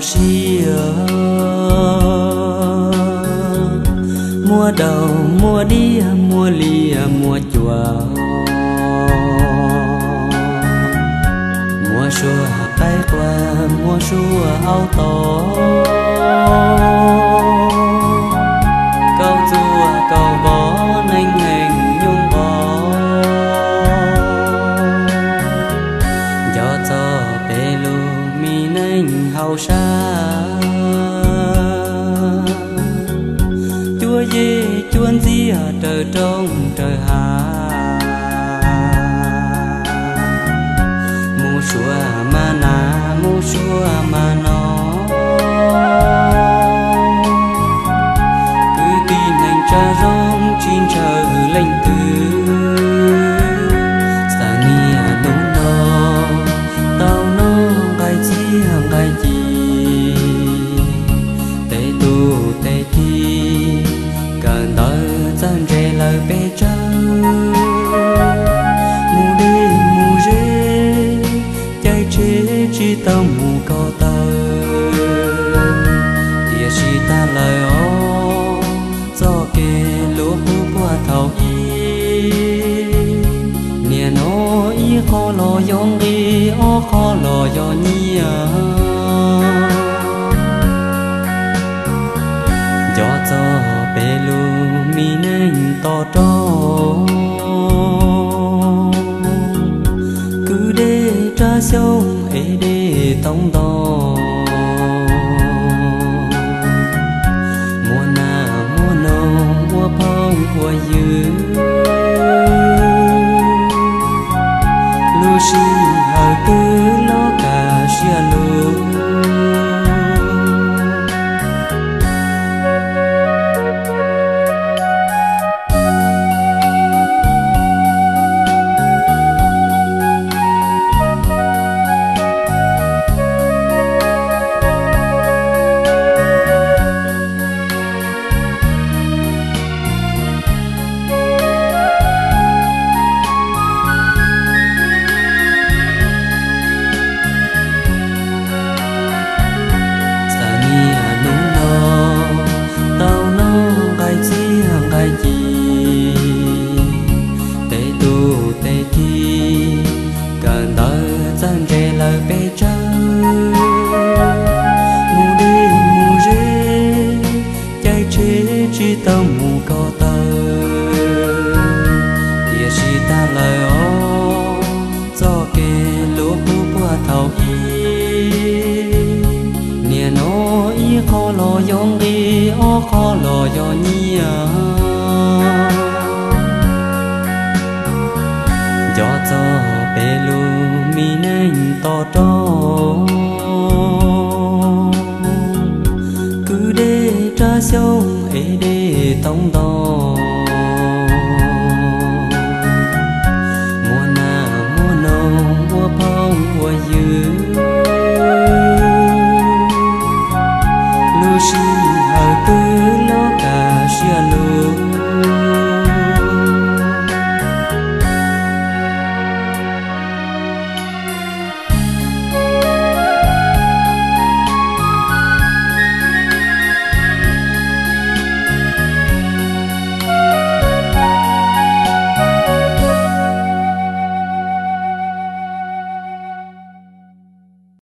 siab, muaj daug muaj diaj muaj liaj muaj cuam, muaj suab qaib qua muaj suab aub tom, kaum txuas kaum vos neeg heev nyuj nqos, nco txog peb lub me neej hauv sab, cuab yej cuab ntxiag raws roob raws hav, mus suav mas nas mus suav mas no, kwv tij neej tsa zoo tsis ntshaw leej twg, xav niaj hnub no tau noj nqaij txiag nqaij ci, tes tub tes kiv kawm ntawv txawj ntse lawm peb tsawg, mus deb mus ze, caij tsheb tsis tau mus ko taw, tiam sis tag lawm os txoj kev luv qub puag thaum ub, nim no ib qho los yog nqi, ob qho los yog nyiaj, nco txog peb lub me neej to rog, kwv dej rab xyoob es dej toob ntoo, muaj nas muaj noog ua phooj ua ywg, lub sij hawm twg los kaj siab lug. Xav niaj hnub no tau noj nqaij txiag nqaij ci, tes tub tes kiv kawm ntawv txawj ntse lawm peb tsawg, mus deb mus ze, caij tsheb tsis tau mus ko taw, tiam sis tag lawm os txoj kev luv qub puag thaum ub, nim no ib qho los yog nqi, ob qho los yog nyiaj, nco txog peb lub me neej to rog, kwv dej rab xyoob es dej toob ntoo, muaj nas muaj noog ua phooj ua ywg, lub sij hawm twg